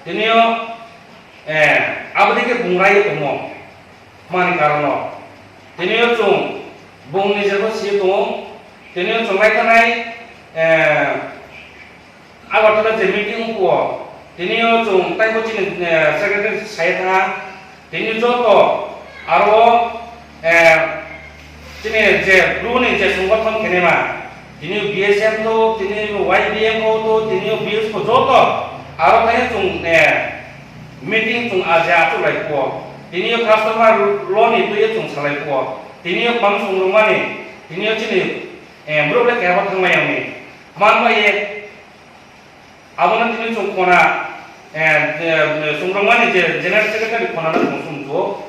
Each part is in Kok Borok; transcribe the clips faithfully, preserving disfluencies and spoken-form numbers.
Tini o, eh, abo dike bung rai tongo, mani karon o. Tini o chwng bung ni jebo si tongo, tini o chwng lai tanai, eh, Agartala je meeting wngkho, tini o chwng taibo chini, eh, secretary sai tha, tini joto aro, eh, chini je bru ni je songothon khenema, tini o B S M to, tini o Y B M to, tini o B S ko joto aro khe chwng, eh, meeting chwng aja achuk lai kho, tini o customer law ni twi chwng salai kho, tini o pang songrwmani, tini o chini, eh, bru le kebo thangmai yangni. Manbai ye, abono tini chwng khona, eh, eh, chwng rwmani je General Secretary khona no chwng sumjio.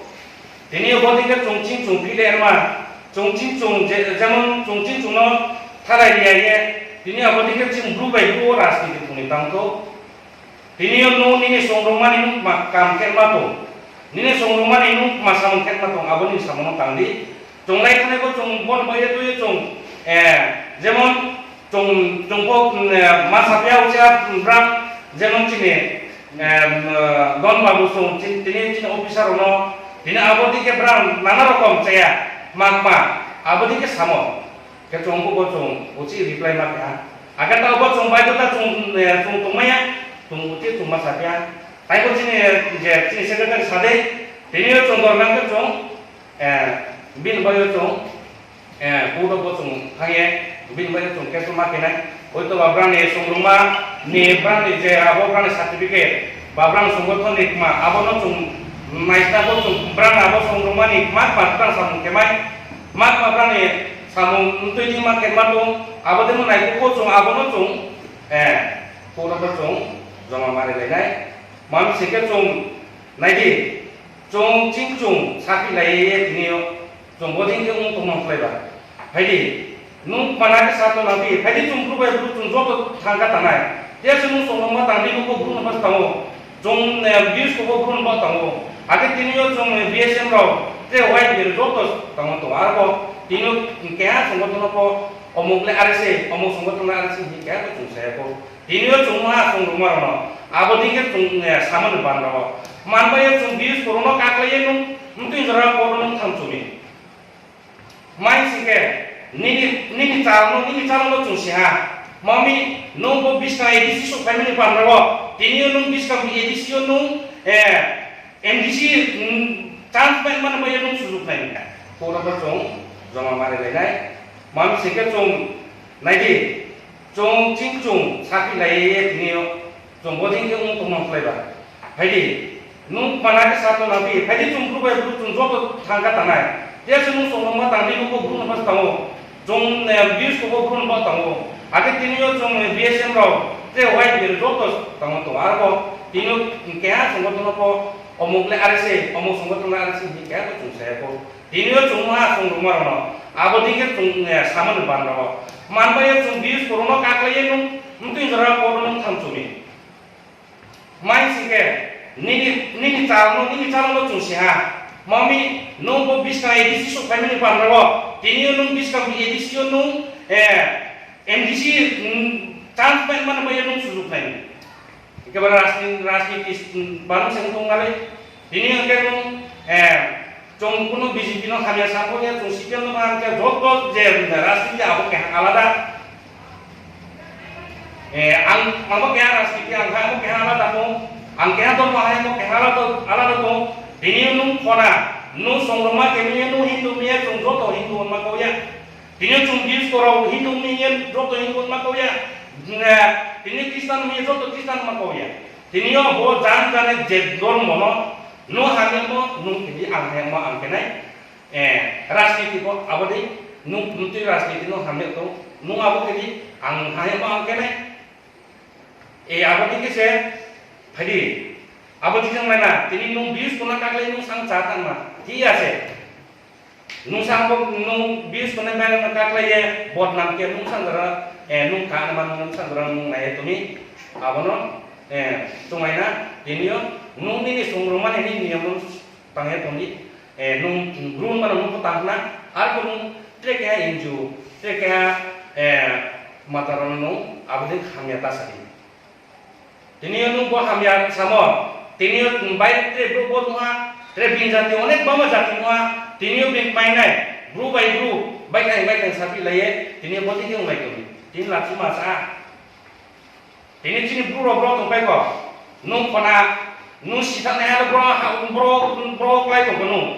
Tini bo dike chwng ching chwng phile ma, chwng ching chwng je, jemon chwng ching chwng no thalai riya ye, tini abo dike chwng bru bai bru o rajniti thwngwi tangkho. Tini o no nini chwng rwmani no ma kam khe ma tong. Nini chwng rwmani no ma samung khe ma tong, abo nini samung no tang di. Chwng lai thani bo chwng bon bai ye twi chwng, eh, jemon chwng, chwng bo, mm, eh, ma sapya ucha, mm, brang, jemon chini, eh, mm, eh, Don Babu chwng chin-, tini chini officer rok no, tini abo dike brang nana rokom chaya, ma, ma, abo dike samo. Khe chwng bo, bo chwng uchi reply ma kha. Aga ta bo chwng bai ta chwng, eh, chwng tongmaya, chwng uchi chwng ma sapya. Tai bo chini, eh, je chini secretary sade, tini o chwng dor nang khe chwng, eh, bini bai o chwng, eh, court o bo chwng thangye, bini bai o chwng case ma khenai. Hoi to ba brang ni chwng rwma ni brang ni je abo brang ni certificate, ba brang songothon ni kma, abo no chwng naisna bo chwng brang abo chwng rwma ni kma kma brang samung khe mai, kma kma brang ni samung twi di ma khe ma tong, abo de mo nai ko chwng abo no chwng, eh, court o bo chwng joma mari lai nai. Mam se khe chwng nai di. Chwng ching chwng sakhi lai ye tini o chwng boding khe wng tongma khlai ba. Phaidi, nwng mana khe sa tong nang di, phaidi chwng bru bai bru chwng joto thang kha tanai. Tei se nwng chwng ma tang di, nwng bo bru no ba tango. Chwng, eh, views ko bo bru no ba tango. Ake tini o chwng, eh, B S M rok, tei Y B rok joto tango to. Arbo tini o keha chwng bo tono ko omuk le are se, omuk chwng bo tono are se, keha ko chwng saya ko. Tini o chwng ma chwng rwma rwno. Abo ding khe chwng, eh, samani ban rwo. Man bai o chwng views ko rwno kaklai ye nwng, nwng twi jora ko rwno thang chumi. Mai sing khe nini, nini chal no, nini chal no chwng si ha. Mami, nwng bo biskang A D C sok phaimani ban rwo. Tini o nwng biskang A D C o nwng, eh, M D C, mm, chance pai mani bai nwng sujuk nai nai. Pura bo chwng joma mari lai nai. Mam sing khe chwng nai di, chwng ching chwng sakhi lai ye tini o chwng boding khe wng tongma khlai ba. Phaidi, nwng mana khe sa tong nang di, phaidi chwng bru bai bru chwng joto thang kha tanai. Tei se nwng chwng ma tang di, nwng bo bru no ba tango. Chwng, eh, views ko bo bru no ba tango. Ake tini o chwng, eh, B S M rok, tei Y B rok joto tango to. Arbo tini o keha chwng bo tono ko omuk le are se, omuk chwng bo tono are se, hinwi keha ko chwng saya ko. Tini o chwng ma chwng rwma rwno. Abo ding khe chwng, eh, samani ban rwo. Man bai o chwng views ko rwno kaklai ye nwng, nwng twi jora ko rwno thang chumi. Mai sing khe nini, nini chal no, nini chal no chwng si ha. Mami, nwng bo biskang A D C sok phaimani ban rwo. Tini o nwng biskang A D C o nwng, eh, M D C, mm, chance pai mani bai nwng sujuk nai. Ekebare rajni-, rajniti, mm, banang se wng tong nai. Tini hwnkhe nwng, eh, Chwng kunu B J P no hamya samung ya, chwng C P M no hamya, joto je rajniti abo keha alada. Eh, ang, abo keha rajniti, ang, abo keha alada tong, ang keha dol bahai mo keha alada, alada tong. Tini nung khona, nung songroma khe nung ya, nung Hindu miya, chwng joto Hindu hwnma kok ya. Tini chwng views korok Hindu miya, joto Hindu hwnma kok ya. Tini Christian miya, joto Christian hwnma kok ya. Tini o bo jan jani je dormo no, nung hamya mo, nung khe ang hamya mo, ang khe nai. Eh, rajniti bo abo di, nung, nung twi rajniti no hamya tong, nung abo khe di, ang hamya mo ang khe nai. Eh, abo di khe se, phai di. Abo di jang nai na, tini nung views kuna kaklai nung sang cha tang ma, di ya se. Nung sang bo, nung views kuna mai na kaklai ye, bodnam khe nung sang jara, eh, nung ka na man nung sang jara nung nai tumi. Abo no, eh, chwng ai na, tini o, nung nini songroma nini niyam no tang ya tong di. Eh, nung brum mano nung ko tang na, ar ko nung tre keha N G O, tre keha, eh, mata rok nung abo din hamya ta sa di. Tini o nwng bo hamya samo. Tini o bai tre bro bo nungha, tre bini jati onek bama jati nungha. Tini o bini mainai. Bru bai bru, bai thang bai thang sapi laiye. Tini o boti khe wnglai tong. Tini lachi ma sa. Tini chini bru rok bro tong pai ko. Nwng khona, nwng sithak nai halo bro, ha, bro, bro klai tong ko nwng.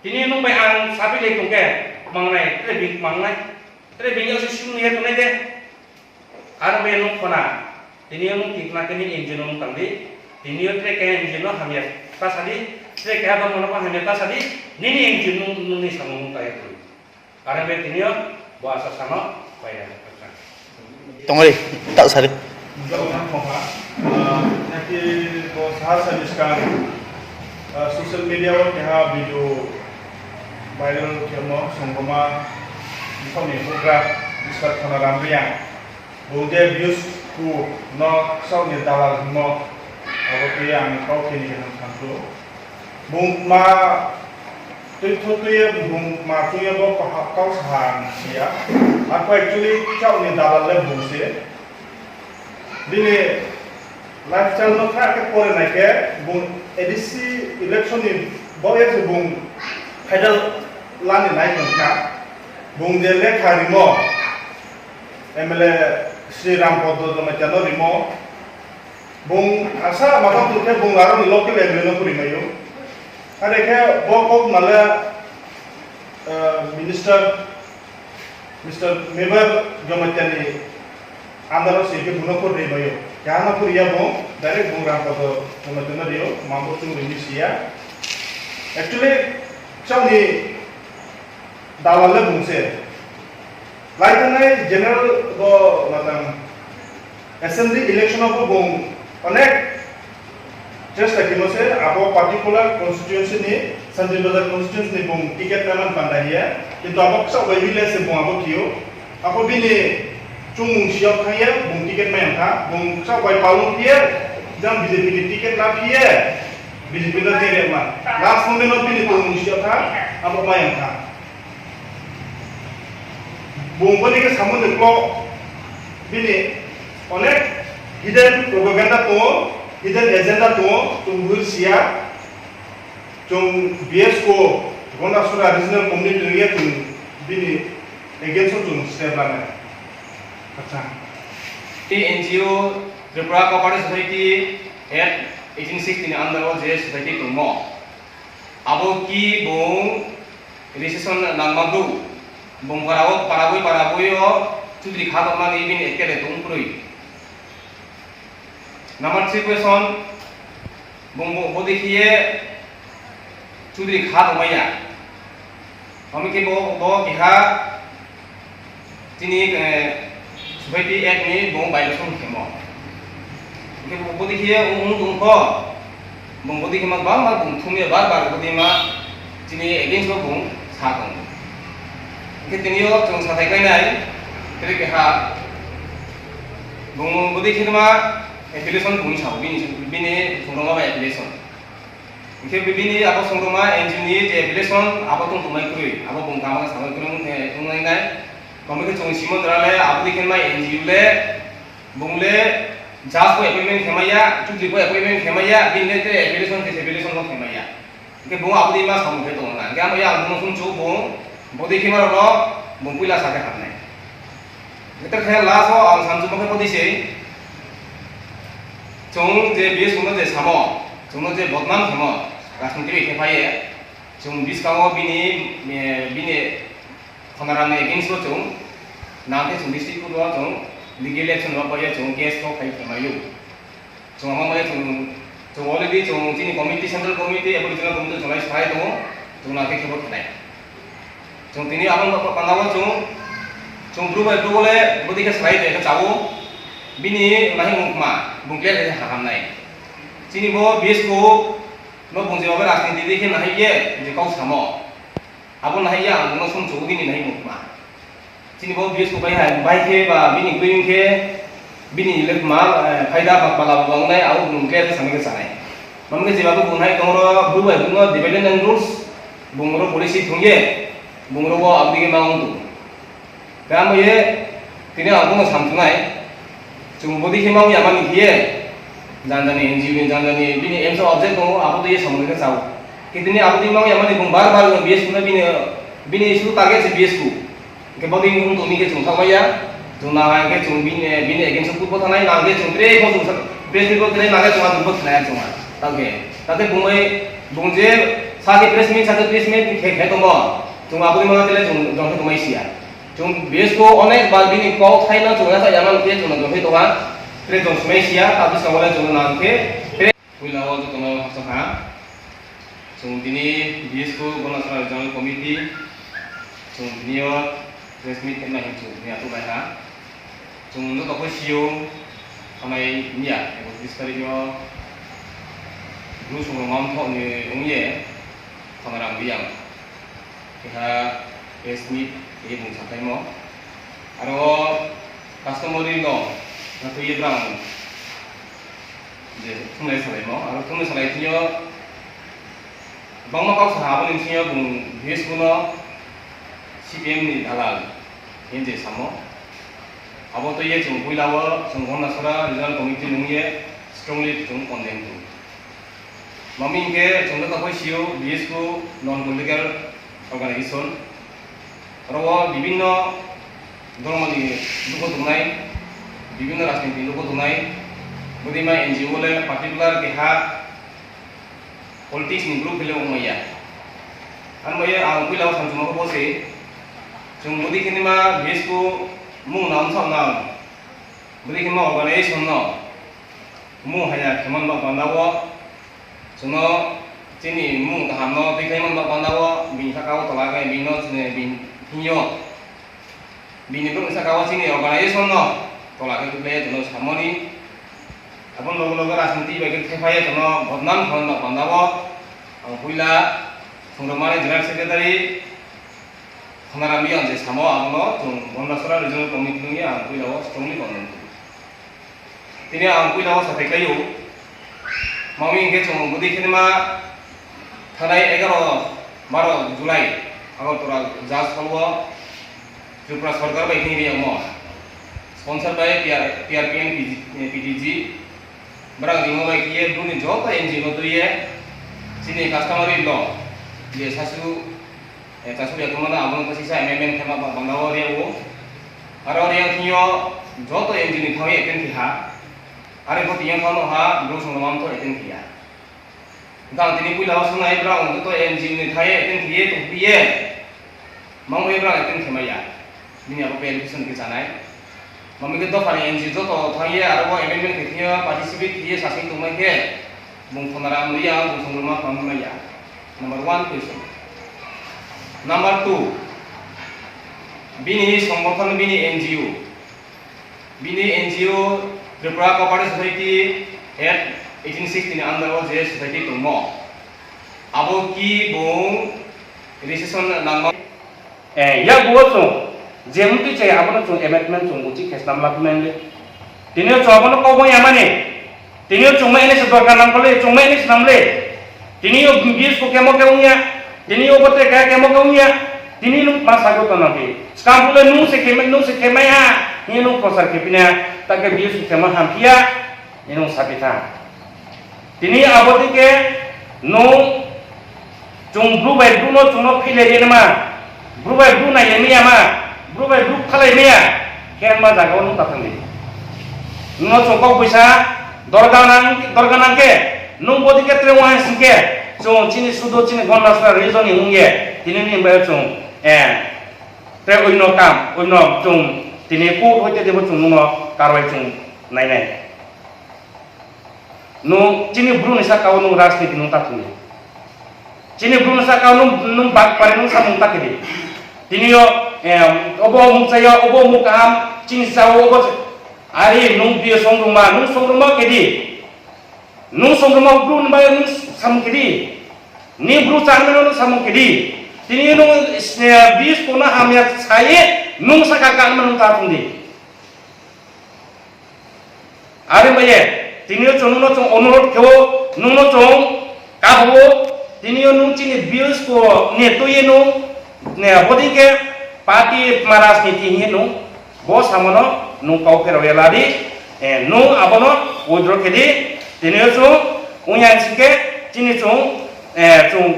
Tini nwng bai ang sapi lai tong khe, mangnai, tre bini mangnai. Tre bini o se sung ye tongnai de. Aro be nwng khona, tini nwng tikna khe nini engine nwng tang di, tini o tre keha engine no hamya ta sa di, tre keha dongma no hamya ta sa di, nini engine nwng nwngni samung nwng ta ya khe. Aro be tini o bo asa sano pai ya. Tongori, tak sari. Jok nang khongha, ah, naki bo sahar sani skang, ah, social media o keha video viral khemo songoma, bokni bugra Mister Khonaram Reang. Bo je views ku no ksauni dalal hwnmo, abo twi ang kau khe ni hwnwi sankhu. Bung ma twi tho twi bung ma twi bo kau saha ang siya. Ako actually ksauni dalal le bung se. Bini lifestyle no kha khe pore nai khe bung A D C election ni bo ye se bung final lani nai tong kha. Bung je lekha rimo, M L A Sri Ram Poddo Jamatia no rimo. Bung asa matang tong khe bung aro ni local M L A no puri maio. Are khe bo kok male, eh, minister, Mister Mebar Jamatia ni under o se khe bung no puri maio. Keha no puri ya bung, direct bung Ram Poddo Jamatia no rio, mambo chung rini siya. Actually, chong ni dalal le bung se. Lai thangnai general bo matang assembly election o bo bung onek chesta khemo se abo particular constituency ni, Santir Bazar constituency ni bung ticket nanan panda hiya, kintu abo kchak bai village se bung abo thio. Abo bini chumung siyok thangya bung ticket mai ang kha, bung kchak bai palung phiya, jang B J P ni ticket la phiya, B J P no jere ma. Last moment o bini tongmung siyok kha, abo mai ang kha. Bung boni khe samung ni kok bini onek hidden propaganda tongo, hidden agenda tongo, chwng bui siya. Chwng B S ko Gondasora Regional Committee tongya chwng bini against o chwng step lanai. Acha. Tei N G O Tripura Cooperative Society Act eighteen sixty ni under o je society tongmo. Abo ki bung registration nangma bru, bung parao, parabui, parabui o chudri kha tongmani bini ekele tong kwrwi. Number three question, bung bo, bo dekhiye chudri kha tongmaya. Ami ke bo, bo keha Chini, eh, society act ni bung violation khemo. Hingke bo bodi khe ung, ung tong kho. Bung bodi khe ma bang ma bung thumya bar bar bodi ma chini against o bung sa tong. Hingke tini o chwng sathai khlai nai, tere keha bung bodi khe ma application bung sa bini, bini phungroma bai application. Hingke bini abo songdoma N G O ni je relation abo tong tongmai kwrwi, abo bung kama samai kwrwi wng khe wngnai nai. Tongmai khe chwng simo jora le abo dei khe mai N G O le bung le judge bo appointment khe maya, chudri bo appointment khe maya, bini le te relation khe se relation bo khe maya. Hingke bung abo dei ma samung khe tongo na. Hingke amo yang bung sumchu bung bodei khe ma rok no bung puila sa khe hamnai. Hingke khe last o ang samchwma khe bodei se, chwng je B S P no je samo, chwngno je bodnam samo, rajniti bai khe phaiye, chwng bwskango bini, eh, bini Khonaram ni against o chwng nang khe chwng district court o chwng legal action rok bai chwng case rok khai khe maio. Chwng omo mane chwng, chwng already chwng chini committee, central committee, abo regional committee chwng lai sai tongo, chwng nang khe khebo khenai. Chwng tini abo panda o chwng, chwng bru bai bru le bwdwi khe sai tongkha chao, bini nahi mungkma, bung clear khe hahamnai. Chini bo B S P no bung je obo rajniti dei khe nahi ye je kok samo. Abo nahi ya ang bono sumchugo bini nahi mungkma. Chini bo B S P bai hai, bai khe ba bini bwrwi khe bini le ma, eh, phaida ba pala ba wngnai, abo bung khe samai khe sanai. Mamo khe jeba bo bung hai tongro, bru bai bung no development rules, bung ro policy thungye, bung ro bo abdi khe ma wng tong. Tamo ye, tini ang bono samthunai, chwng bodi khe ma wng ya mani khe ye, Jani jani N G O ni, jani jani bini M S object tongo, abo twi samung khe chao. Khe tini abo twi mangya mani bung bar bar B S Q no bini, bini issue target se B S Q. Khe bo twi wng tongmi khe chwng thangmaya. Chwng nang khe chwng bini, bini against o kutbo thanai, nang khe chwng tre bo chwng sa-, press meet bo tre nang khe chwng ang bo thanai chwng ang. Tao khe, tao khe bung bai, bung je sa khe press meet, sa khe press meet khe, khe tongo. Chwng abo twi mangya tele chwng jong khe tongmai siya. Chwng B S Q onek bar bini kok thaino chwng yasa yaman khe chwng jong khe tonga. Tre chwng swmai siya, tao khe chwng wale chwng nang khe. Puila o jotono hastokha. Chwng tini B S Q Gondasora Regional Committee, chwng tini o press meet khe nahim chwng tini atuk lai ha. Chwng joto khe sio, thanai niya, ekotris tarik o Bru Songrongma Mthoh ni wngye, Khanaram Riyang. Keha press meet, keha bung sakhaimo. Aro customary law, na twi brang je thumlai salaimo, aro thumlai salai thinio bangma kok saha aboni bisingo bung B S Q no C P M ni dalal hinwi je samo. Abo twiwi chwng puila o chwng Gondasora Regional Committee nungwi strongly chwng condemn tongo. Mami hinkhe chwng joto khe sio B S Q non political organization. Oro o bibinno dhormoni luku tongnai, bibinno rajniti luku tongnai, bodima N G O le particular keha politics ni group le wngmaya. Ano bai ang puila o samsung khe bo se, chwng bodi khe ma B S Q mung nam sam nam, bodi khe ma organization no mung haya kheman ba panda o, chwngno chini mung kaham no twi khlai man ba panda o, bini saka o tola khe bini no chini bini hinyo. Bini borok ni saka o chini organization no tola khe kwplai ya, chwngno samoni. Aboni loge loge rajniti bai khe thepai ya, chwngno bodnam khlai ba panda o. Ang puila Songrongma ni General Secretary Khanaram Riyang je samo, abono chwng Gondasora Regional Committee nungwi ang puila o strongly condemn khlaio. Tini ang puila o sathai khlaio. Mami hinkhe chwng bwdwi khe ma thanai egaroh baroh July Agartala Jazz Hall o Tripura Sarkar bai khe riyamo. Sponsor bai P R, P R P N P T G. Borok rimo bai khe bini joto N G O no twiwi chini customary law je sasu, eh, sasu ya tongmani abono khe sisa amendment khe ma ba-, banda o riya o. Aro riya thwiyo joto N G O ni thangwi attend khe ha. Are bo tiyang thangno ha, bro songno mamtho attend khe ya. Gang tini puila o sunai borok joto N G O ni thai attend khe ye tong khe ye. Mangwi borok attend khe maya. Bini abo clarification khe chanai. Mami khe dophani N G O joto thangye aro bo amendment khe thangye participate khe sasing tongmai khe bung Khanaram Riyang bung Songrongma phamwi maya. Number one question. Number two, bini songgothon bini N G O, bini N G O Tripura Cooperative Society Act eighteen sixty ni under o je society tongmo, abo ki bung registration nangma? Eh, ya buo chwng je mtwi chaya abono chwng amendment chwng uchi khe snam lakhumani le. Tini o chwng abono kok wng ya mani. Tini o chwng ma ini se dorkar nang kole, chwng ma ini se nam le. Tini o bis ko kemo ke wng ya. Tini o bote ka kemo ke wng ya. Tini nung ma sago to nang bi. Skam pule nung se khe, nung se khe mai ha. Ni nung prosar khe pina. Ta ke bis ko kemo ham pia. Ni nung sapi tha. Tini abo dike nung chwng bru bai bru no chwng no philai ri ma, bru bai bru nai ri ma, bru bai bru khalai ma, khe ma jaga o nung ta thang di. Nung no chwng kok buisa dorga nang, dorga nang khe nung bo dike tre wahai sing khe chwng chini sudo chini Gondasora region ni wng ye tini ni bai chwng, eh, tre oino kam, oino chwng tini court hoite debo chwng nung no karwai chwng nai nai. Nung chini bru ni saka o nung rajniti nung ta thung ya. Chini bru ni saka o nung, nung bak pari nung samung ta khe di. Tini o, em, obo muk chaya, obo muk kaham, chini sao, obo ch-, ari nung biyo songrungma, nung songrungma khe di. Nung songrungma bru ni bai nung samung khe di. Ni bru chairman nung samung khe di. Tini nung, eh, bis kona hamya sai nung saka kanma nung ta thung di. Are baye, tini o chwng nungno chwng onurodh khe-o, nungno chwng kabo-o, tini o nung chini bills ko ne twi nung, ne, bodi khe party ma rajniti hinwi nung, bo samono nung kau pherao ya ladi, eh, nung abono withdraw khe di, Tini o chwng wngya singkhe chini chwng, eh, chwng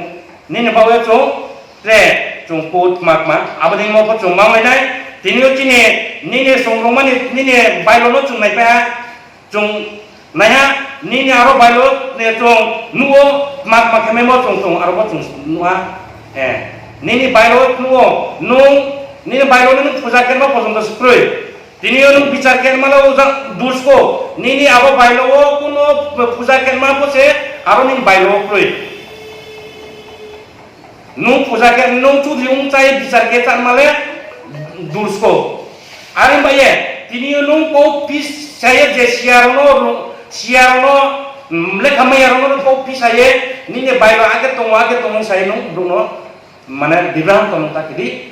nini bagwi chwng tre chwng kut makma. Aboni mokho chwng manglainai. Tini o chini nini chwng rwmani nini bailo no chwng naipaha. Chwng naiha nini aro bailo ne chwng nuo makma khe memo chwng chwng aro bo chwng nuha. Eh, nini bailo nuo nung nini bailo nung puja khe ma pochong to sukri. Tini o nwng bichar khe mano ujak dusko, nini abo bailo o kuno puja khe ma bose aro nini bailo o kroi. Nwng puja khe nwng chudri wng chai bichar khe chan male dusko. Are baye tini o nwng ko pis chai je siar no siar no lekha maya no ko pis aye nini bailo ake tongo ake tongo sai nwng bruno. Mane bibrang tong ta kidi,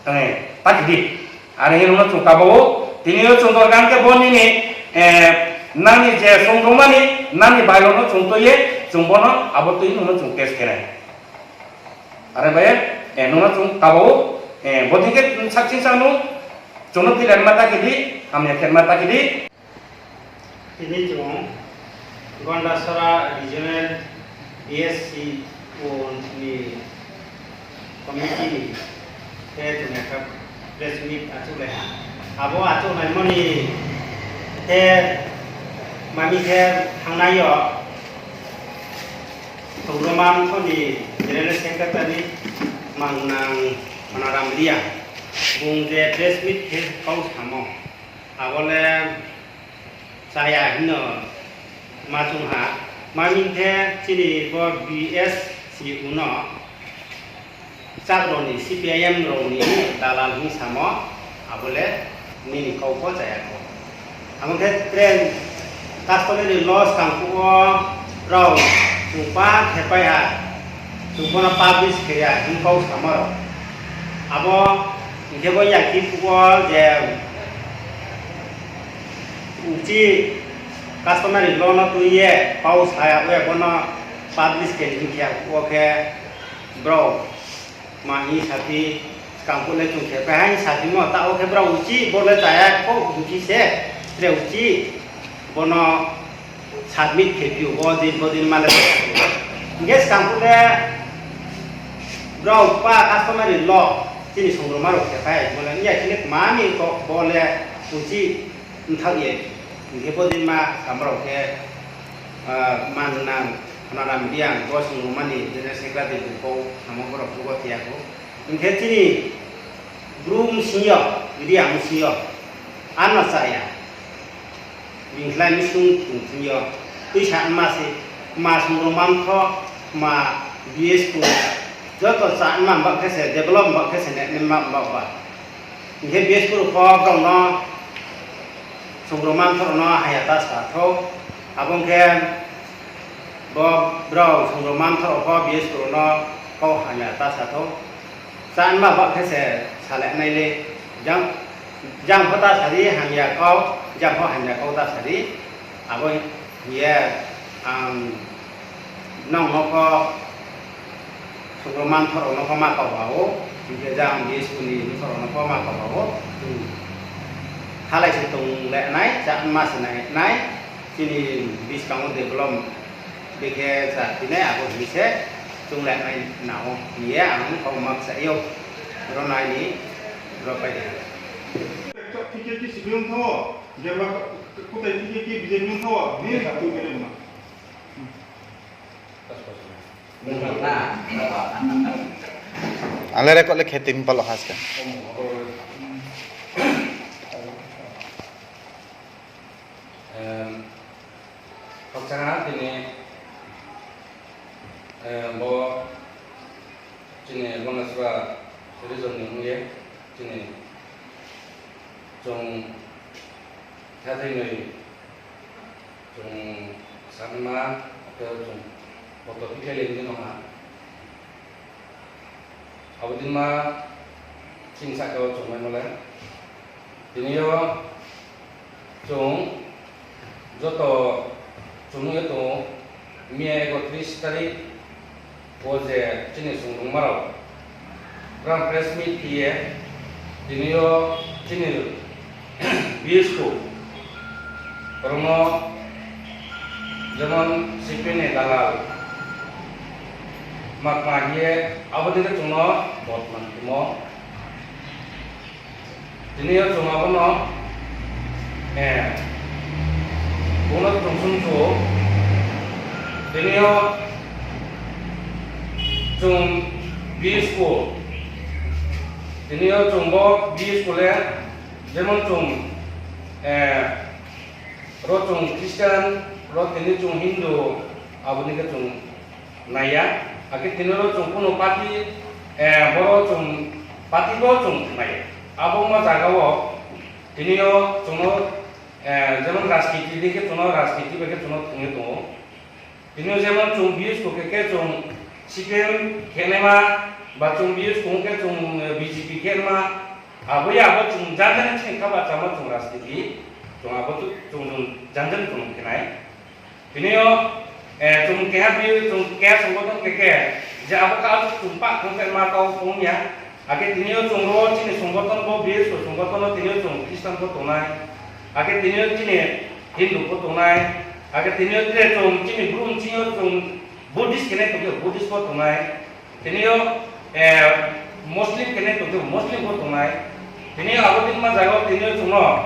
eh, ta kidi. Are hino no chwng kabo, tini o chwng dor gan ke bo nini, eh, nangni je chwng rwmani, nangni bailo no chwng toye, chwng bono abo twi no chwng test kene. Are baye, eh, no chwng kabo, eh, bo thike sak sing sa no chwng no pilan ma ta kidi, hamya khen ma ta kidi. Tini chwng Gondasora Regional B S C O ni committee ni khe chwng ekta press meet achuk lai ha. Abo achuk lai mani khe mami khe thangnai o Tongrom Mantho ni General Secretary Mangnang Khonaram Reang bung je press meet khe kau samo. Abo le chaya hino ma chwng ha. Mami khe chini bo B S C uno chakroni C P I M rokni dalal hwn samo, abo le nini kok bo chaya kho. Abo khe train customary law swkang kugo rok chwng pa khe pai ha, chwng bono publish khe ya hwn kok samo rok. Abo hwnkhe bo yakti kugo je Uchi customary law no twi ye pau saya we bono publish khe hwn khe o khe bro ma hi sapi skang pule chung khe pai hai sapi mo ta o khe bro uchi bo le chaya ko uchi se tre uchi bono submit khe phi o din bo din male hingke skang pule bro pa customary law chini songroma rok khe pai mo le ya kile mani ko bo le uchi Wngthak ye, hingke bo din ma samrok khe, ah, man nang, khonanam biyang, bo swngmani, jene sekla de bukong, samo borok bugo tiya kho. Hingke chini brum singyo, riyang singyo, ano chaya. Bingkhlai misung tong singyo, twi sa ma se, ma swngmang kho, ma B S ko, joto cha ma bak khe se, develop bak khe se, ne, ne ma bak ba. Hingke B S P rok borokno songroma manthokrokno hamya ta sa thok. Abo wngkhe bo borok songroma manthokrok B S P rokno kok hamya ta sa thok. Cha wngma ba khe se salai nai le jang, jang pho ta sadi hamya kok, jang pho hamya kok ta sadi. Abo hiye ang nokno kok Songroma manthokrokno pho ma kok ba o, hingke jang B S P ni manthokrokno pho ma kok ba o. Halai se tong le nai, cha ma se nai, nai, chini bwskango develop bekhe cha tinai abo hinwi se tong le nai na o, hiye ang kok ma sa yo, ro nai ni, ro pai de. Thik khe sibiyong tho, jeba kutai thik khe B J P tho, ni tong khe ma. Ale record le khe timi palo haste. Em, khakchangma tini, em, bo chini Banasura region ni wngye chini chwng khathai nwi Chwng sanma, tei chwng kotor khe khe lengdi nokha. Abo din ma chini saka o chwng mai mole. Tini o chwng joto chwng nugwi tongo, miya ekotris tarik. O je chini chwngtongmarok, borok press meet khiye, tini o chini B S P borokno Jemon C P M ni dalal, makma hiye abo dike chwngno botman timo. Tini o chwng abono, eh, bono chwng sumsu, tini o chwng B S K, tini o chwng bo B S K le, jemon chwng, eh, ro chwng Christian, ro tini chwng Hindu, aboni khe chwng naiya. Hakhe tini ro chwng kunu party, eh, boro chwng party bo chwng naiya. Abo wngma jaga o tini o chwngno, eh, jemon rajniti di khe chwngno rajniti bai khe chwngno thwngwi tongo. Tini o jemon chwng B S K khe khe chwng C P M khenaima ba chwng B S K hwnkhe chwng, eh, B J P khenaima. Abo ya abo chwng jani jani chini kha bachama chwng rajniti chwng abo chwng chwng jani jani chwng khenai. Tini o, eh, chwng keha bi, chwng keha songboton khe khe, je abo ka chwng pa thang khe ma kau phung ya. Hakhe tini o chwng ro chini songboton bo B S K songboton o tini o chwng Christian bo tongnai. Hakhe tini o chini Hindu bo tongnai. Hakhe tini o tre chwng chini Bru chini o chwng Buddhist kene tongkhe Buddhist bo tongnai. Tini o, eh, Muslim kene tongkhe Muslim bo tongnai. Tini o abo din ma jaga o tini o chwngno,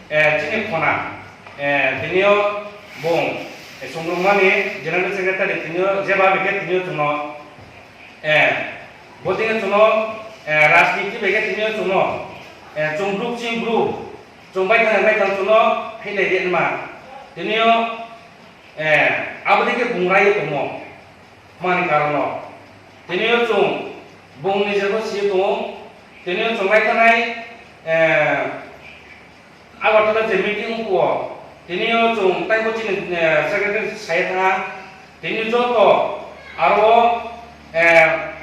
eh, chini khona. Eh, tini o bung, eh, chwng rwngmani General Secretary tini o jeba bai khe tini o chwngno, eh, bo tini o chwngno, eh, rajniti bai khe tini o chwngno, eh, chwng bru chwng bru, chwng bai thang bai thang chwngno phailai di wngma. Tini o, eh, abo dikhe bung rai o tongmo. Mani karon o. Tini o chwng bung ni jebo si tongo. Tini o chwng bai thang nai, eh, Agartala je meeting wngkho, tini o chwng taibo chini, eh, secretary sai thangha, tini joto aro, eh,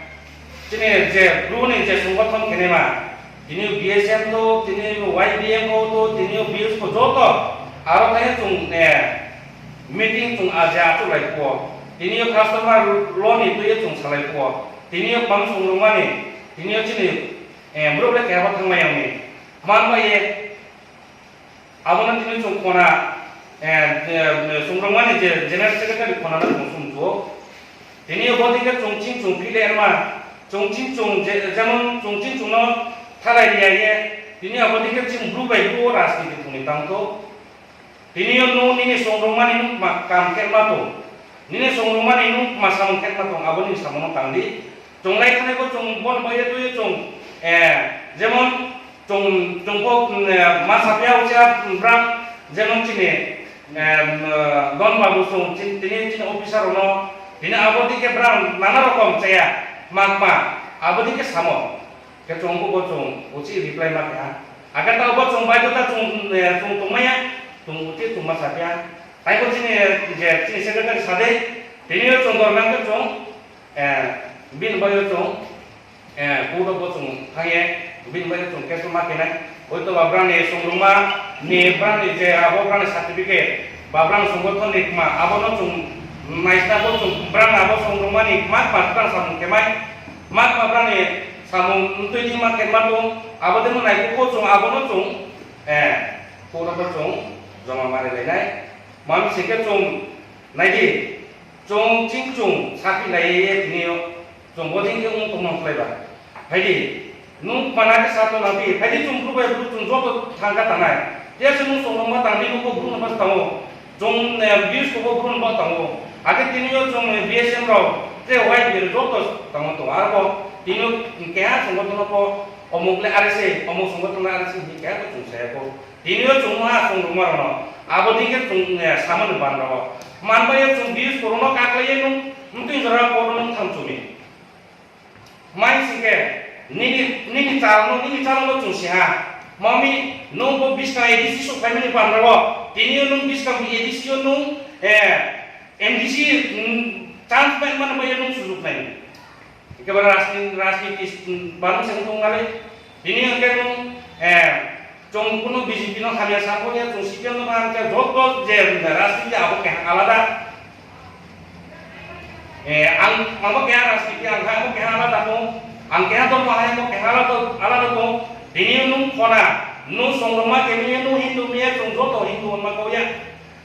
chini je Bru ni je songgothon khenema, tini B S M to, tini Y B M O to, tini o B S K joto aro khe chwng, eh, meeting chwng aja achuk lai kho, tini o customer law ni twi chwng salai kho, tini o pang song rwmani, tini o chini, eh, borok le kebo thang lai yangni, man bai ye. Abono tini chwng khona, eh, eh, chwng rwmani je General Secretary khonano chwng sumjio. Tini bo dikhe chwng ching chwng phile wngma, chwng ching chwng je-, jemon chwng ching chwngno thalai riya ye, tini abo dikhe chwng bru bai bru o rajniti thwngwi tangtho. Tini o nwng nini chwng rwmani nwng ma kam khe ma tong. Nini chwng rwmani nwng ma samung khe ma tong, abo nini samungo tang di. Chwng lai thangwi bo chwng bon bai ye twi chwng, eh, jemon Chwng, chwng bo, mm, eh, ma sapya ucha, mm, brang, jemon chini, eh, mm, eh, Don Babu chwng, chin-, tini chini officer rokno, tini abo dikhe brang nana rokom chaya, ma, ma, abo dikhe samo. Khe chwng bo, bo chwng, uchi reply ma kha. Agar ta bo chwng bai ta chwng, eh, chwng tongmaya, chwng uchi chwng ma sapya. Tai bo chini, eh, je, chini secretary sade, tini yo chwng dor nang khe chwng, Eh, bini bagwi chwng, eh, court o bo chwng thangye, bini bagwi chwng case ma khenai. Hoito ba brani songrwngma ni brani je abo brani certificate, ba brani songgothon ni ma, abono chwng naisna bo chwng brani abo songrwngma ni ma, ma brani samung khe mai, ma, ma brani samung ntwi ni ma khe ma tong, abo de no nai ko chwng abono chwng, eh, court o bo chwng joma mari lainai. Mami se khe chwng nai di. Chwng ching chwng sakhi lai ye tini o chwng boding khe wng tongma khlai ba. Phaidi, nwng mana khe sa tong nang di, phaidi chwng bru bai bru chwng joto thang kha tangnai. Tei se nwng chwng nokma tang di, nwng bo bru nokma se tango. Chwng, eh, views ko bo bru nokma tango. Akhe tini o chwng, eh, B S M rok, tei Y B rok joto tango tongo. Arbo tini o keha chwng bo tono ko omuk le R S A, omuk chwng bo tono R S A hinwi keha ko chwng saya ko. Tini o chwng ha chwng rwma rwno. Abo dikhe chwng, eh, samani ban rwo. Man bai chwng views ko rwno kaklai ye nwng, nwng twi jora ko nwng tham chumi. Mai singke, nini, nini chalno, nini chalno chwng siha. Mami, nwng bo biskang A D C sok phaimani ban rwo. Tini o nwng biskang A D C o nwng, eh, M D C, mm, chance pai man bai nwng sujuk nai. Ekebare rajni-, rajniti, mm, banung se wngkha wngkha le. Tini hwnkhe nwng, eh, chwng kunu B J P no hamya sakho ya, chwng C P M no hamya, joto je rajniti abo keha alada. Eh, ang, ang bo keha rajniti, ang bo keha alada tong, ang keha dol hai bo keha alada, alada tong. Tini nwng khona, nwng songrwma khe nwng Hindu miya, chwng joto Hindu wngma kau ya.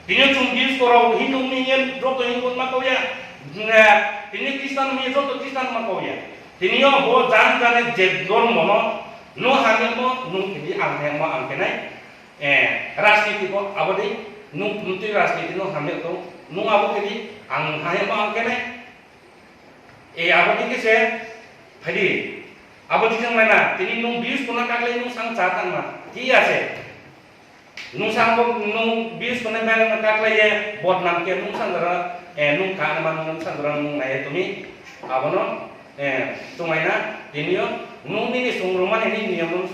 Tini chwng Jews korok Hindu hwnwi joto Hindu ma kauya. Tini Christian hwnwi joto Christian ma kauya. Tini o bo jan jani je dhormo no, no hamya mo, no kidi ang hamya mo ang kenai. Eh, rajniti ko abo di, no, no twi rajniti no hamya to, no abo kidi ang hamya mo ang kenai. Eh, abo di kise, phadi. Abo di jang mana, tini no Jews kono kaklai no sang cha tang ma. Thik ase. Nung sangbo nung bis kone bel kaklai ye bodnam ke nung sangra, eh, nung ka man nung sangra nung nai tumi. Abono, eh, chungaina tinio nung nini sungrumani ni niyam nung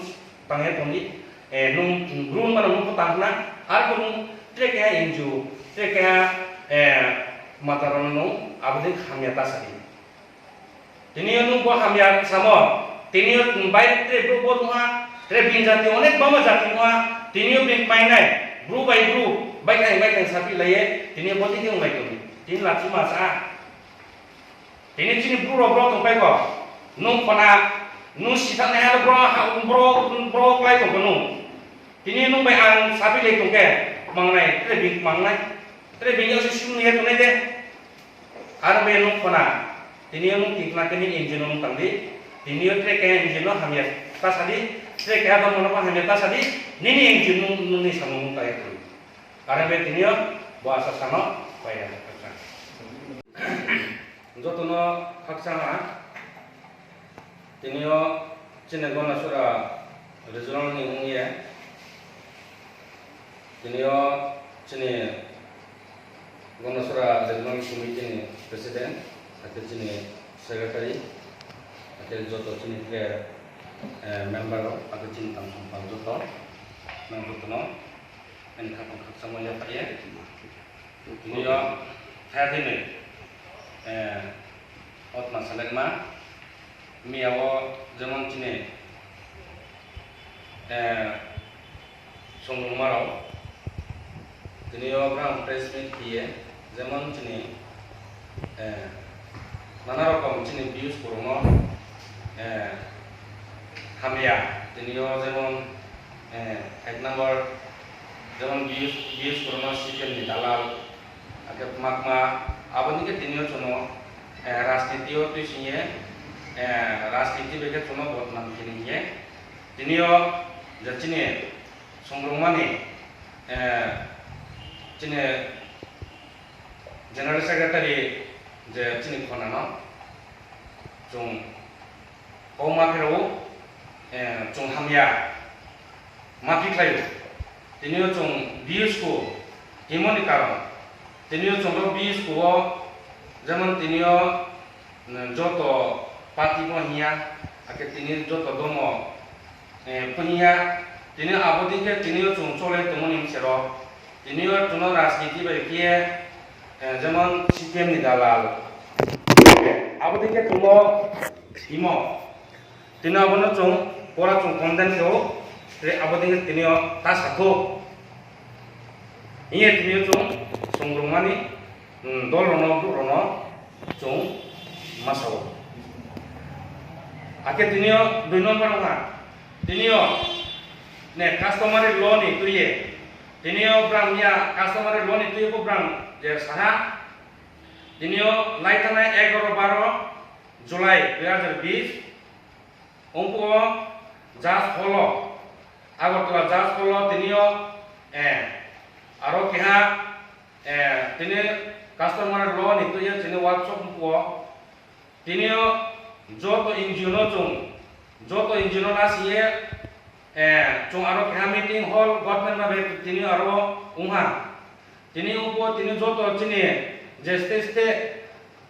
tangya tongdi. Eh, nung grun mana nung tangna, ar ko nung trek ya inju, trek ya, eh, mataro nung abodin hamya ta sadi. Tini o nung bo hamya samo. Tini o bai tre bru bo tongha, tre bin jati onek bama jati tongha. Tini o bin painai, bru bai bru, bai thai bai thai sapi laye. Tini o boti khe wnglai tongdi. Tini lachi ma sa. Tini chini bru rok bro tong pai ko. Nung khona, nung sithak nai hano bro ha, bro, bro klai tong ko nung. Tini nung bai ang sapi lai tong khe, mangnai, tre bin mangnai. Tre bin yo si sung ye tongnai de. Aro be nung khona, tini o nung tikna khe nini engine o nung tangdi, tini o tre keha engine o hamya ta sadi, tre keha dongmano bo hamya ta sadi, nini engine nung, nungni samung nung ta yakri. Aro be tini o bo asa sano paiya. Jotono khakchang ha. Tini o chini Gondasora regional ni wngya. Tini o chini Gondasora regional committee ni president, hakhe chini secretary, hakhe joto chini tre, eh, member rok, hakhe chini tamsong pal joto, nang jotono ani khakchang khakchangma yaphaye. Tini o thaya thini, eh, otma selekma. Miya o jemon chini, eh, songrwngma rok tini o brang press meet khiye, jemon chini, eh, nana rokom chini views kwrwngno, eh, hamya tini o jemon, eh, ek number jemon views, views kwrwngno C P M ni dalal, hakhe makma, aboni khe tini o chwngno, eh, rajniti o twi singye, eh, rajniti bai khe chwngno bodnam khe ningye. Tini o je chini songrwngmani, eh, chini general secretary je chini khonano chwng kok ma phirao, eh, chwng hamya ma phi khlaio. Tini o chwng views ko himoni karon, tini o chwng rok views ko o, jemon tini o, mm, joto party bo hiya, hakhe tini joto domo, eh, phuiya, tini abo dikhe tini o chwng cholai tongmani bwsero, tini o chwngno rajniti bai khe, eh, jemon C P M ni dalal, abo dikhe chwngno himo. Tini abono chwng pora chwng condemn khe o, tei abo dikhe tini o ta sathok. Hiye tini o chwng songrwngmani, mm, dol rono, bru rono chwng ma sao. Hakhe tini o dui number wngkha, tini o ne customary law ni twiye, tini o brang ya customary law ni twiye bo brang je saha, tini o lai thanai egaroh baroh July dui hazar bish, Ungkho judge hall o, Agartala judge hall o tini o, eh, aro keha, eh, tini customary law ni twi tini workshop ungkho tini o joto N G O no chwng, joto N G O no nasiye, eh, chwng aro keha meeting hall government no be tini aro ungha. Tini ungkho tini joto chini je state state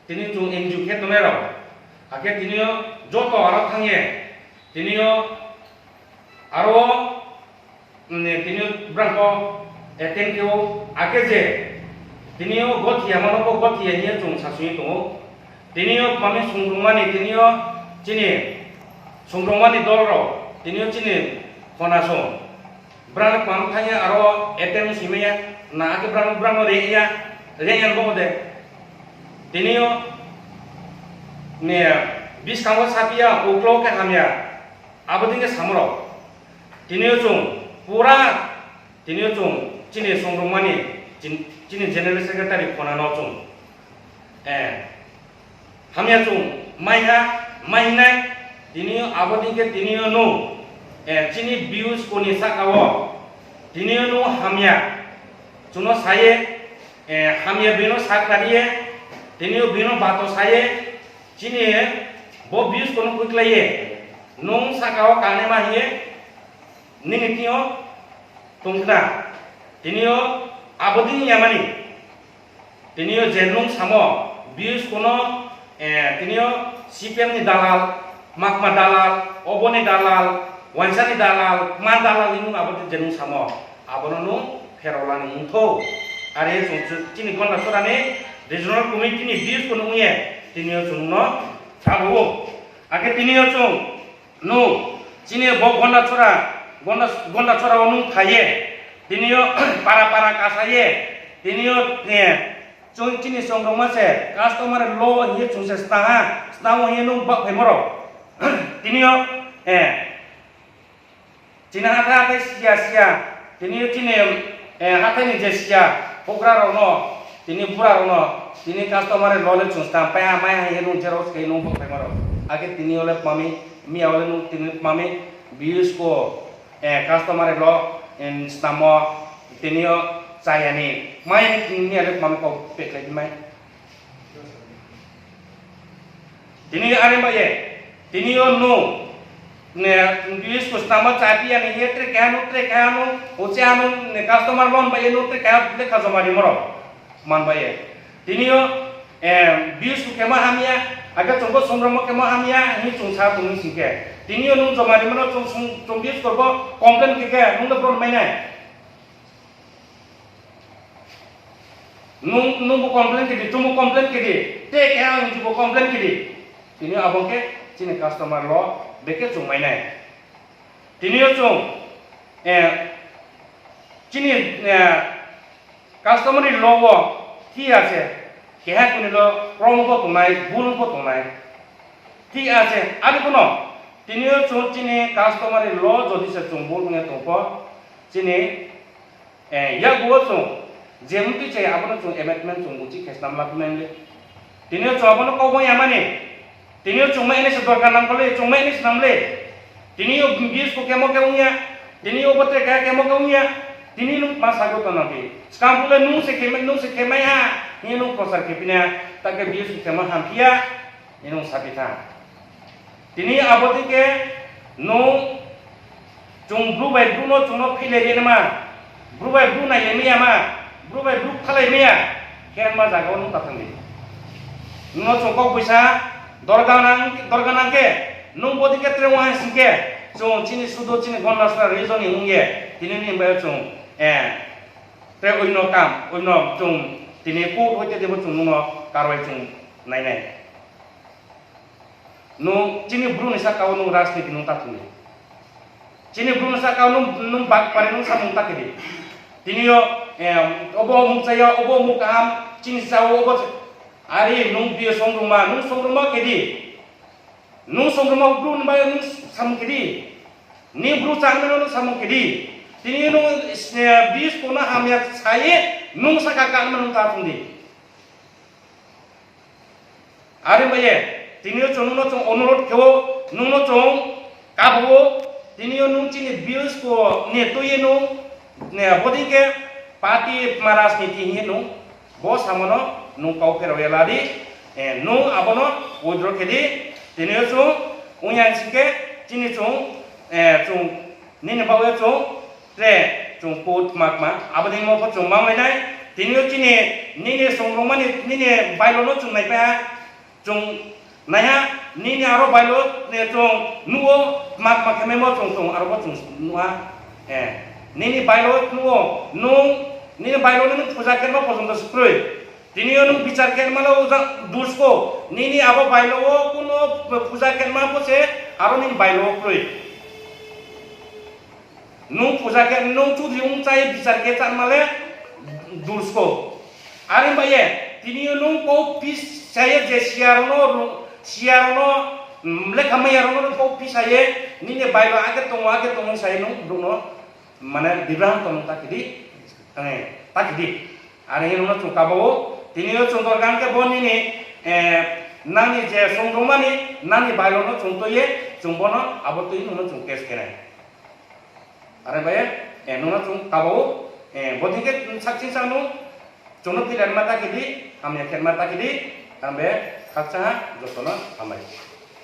tini chwng N G O khe tongnai rok. Hakhe tini o joto aro thangye tini o aro, mm, tini o brang ko attend khe o hakhe je tini o gothiya mano bo gothiya hiya chwng sasui tongo. Tini o mami sungrungmani tini o chini sungrungmani dol rok tini o chini khona song. Brang pang thangya aro A T M simaya, na ake brang, brang rengya, rengya bo de. Tini o ne biskango sapia, uklo ke hamya. Abo dine samro. Tini o chung pura, tini o chung chini songrokmani Chin-, chini General Secretary khonano chwng, eh, hamya chwng maiha, mainai, tini abo dingkhe tini no, eh, chini views koni saka o, tini no hamya, chwngno saye, eh, hamya bino saknariye, tini bino bato saye, chini bo views kono kuiklaiye, nung saka o kanema hiye, nini tio tongkhna, tini o abo dini yamani. Tini o je nung samo, views kono, eh, tini o C P M ni dalal, Makma dalal, Obo ni dalal, Wansa ni dalal, Ma dalal ni nung abo je nung samo, abono nung pherolani wngtho. Are chwng chini Gonda Chora ni regional committee ni views kono wngye, tini o chwng no sabo. Akhe tini o chwng Nung, chini bo Gonda Chora, Gonda, Gonda Chora o nung phaiye, tini o para para kasaye, tini o, eh, chwng chini chongrokma se customary law hiye chwng se sna ha, sna o hiye nung bak phaimoro. Tini o, eh, chini hathai hathai siya siya, tini o chini, eh, hathai ni je siya, bugra rok no, tini bura rok no, tini customary law le chwng stamp pai ha, mai ha hiye nung xerox khe nung bak phaimoro. Akhe tini o le mami, miya o le nung tini mami, B S ko, eh, customary law, em, snamo, tini o chayani, mai ni tini miya le mami kok pek lai mai. Tini ari ma ye, tini o no, ne, bis ko stama chati ani ye tre kaya no, tre kaya no, o che ano, ne, customer loan ba ye no, tre kaya lekha joma ri moro, man ba ye. Tini o, eh, bis ko kema hamya, aga chumbo sumromo kema hamya, ni chungsa tungni singke. Tini o nung joma ri moro, chung, chung, chung bis ko bo complain ke ke, nung da bron mai nai. Nung, nungbo complain kedi, chwngbo complain kedi, tei keha ang jibo complain kedi. Tini abo khe chini customer lo beke chwngmainai. Tini o chwng, eh, chini, eh, customary law o thik ase, keha kuni lo wrong bo tongnai, bul bo tongnai. Thik ase, ani kono tini o chwng chini customary law jodi se chwng bul wngya tongkho, chini Eh, yakgo chwng je mtwi chaya abono chwng amendment chwng buchi khe snam labu nang le. Tini o chwng abono kok wng yamani. Tini o chwng ma ini se dorkar nang kole, chwng ma ini se nam le. Tini o bis ko kemo ke wngya. Tini o bote kaya kemo ke wngya. Tini nung ma sago to nang pi. Skang pule nung se kemai, nung se kemai ha. Ni nung prosar ke pina. Ta ke bis ko kemo ham pia. Ni nung sapi tha. Tini abo dike nung chwng bru bai bru no chwng no phile rima, bru bai bru nai le miya ma, bru bai bru phalai miya, khe ma jaga o nung ta thang di. Nung no chwng kok buisa dorga nang, dorga nang khe nung bo dike tre wahai sing khe chwng chini sudo chini Gonda Chora region ni wng ye tini ni bai chwng, eh, tre oino kam, oino chwng tini court hoite debo chwng nung no karwai chwng nai nai. Nung chini bru ni saka o nung rajniti nung ta thung di. Chini bru ni saka o nung, nung bak pare nung samung ta khe di. Tini o, em, obo omuk chaya, obo omuk kaham, chini sao obo ch-, ari nung biyo songruma, nung songruma khe di. Nung songruma bru ni bai nung samung khe di. Ni bru changmano nung samung khe di. Tini nung, eh, bis kona hamya saye nung saka kanma nung ta thung di. Ari baye, tini o chwng nungno chwng onurodh khe-o, nungno chwng kabo-o, tini o nung chini bills ko ne twi nung, ne, boding khe party ma rajniti hinwi nung, bo samono nung kok pherao ya ladi, eh, nung abono withdraw khe di, tini o chwng wngya sing khe chini chwng, eh, chwng nini bagwi chwng Tre, chwng court ma kma, aboni mokho chwng ma wnglainai. Tini o chini, nini songrwngmani, nini bylaw no chwng naipaha. Chwng naiha, nini aro bylaw, ne chwng nugo, ma kma khe memo chwng, chwng aro bo chwng nuha. Eh, nini bylaw nugo, nung, nini bylaw no nung puja khe ma porjonto se kwrwi. Tini o nung bichar khe ma lo uja dusko, nini abo bylaw o kuno puja khe ma bo se aro nini bylaw o kwrwi. Nung puja khe, nung chudri wng chai bichar khe chan male dursko. Are baye, tini o nung kok pis chai je siya rono, siya rono, mm, lekha maya rono nung kok pis chai, nini bylaw age tongo, age tongo sai nung, nung no, mane, bibraham tongo ta kidi, eh, ta kidi. Are hino no chwng tabao, tini o chwng dorkar khe bo nini, eh, nangni je songdongmani, nangni bailo no chwng toye, chwng bono abo twi no chwng test khenai. Are bai, eh, nono chwng tabao, eh, bo dike sak sing sano, chwngno tilan ma ta kidi, hamya khen ma ta kidi, ambe khaksa ha, jotono hambai.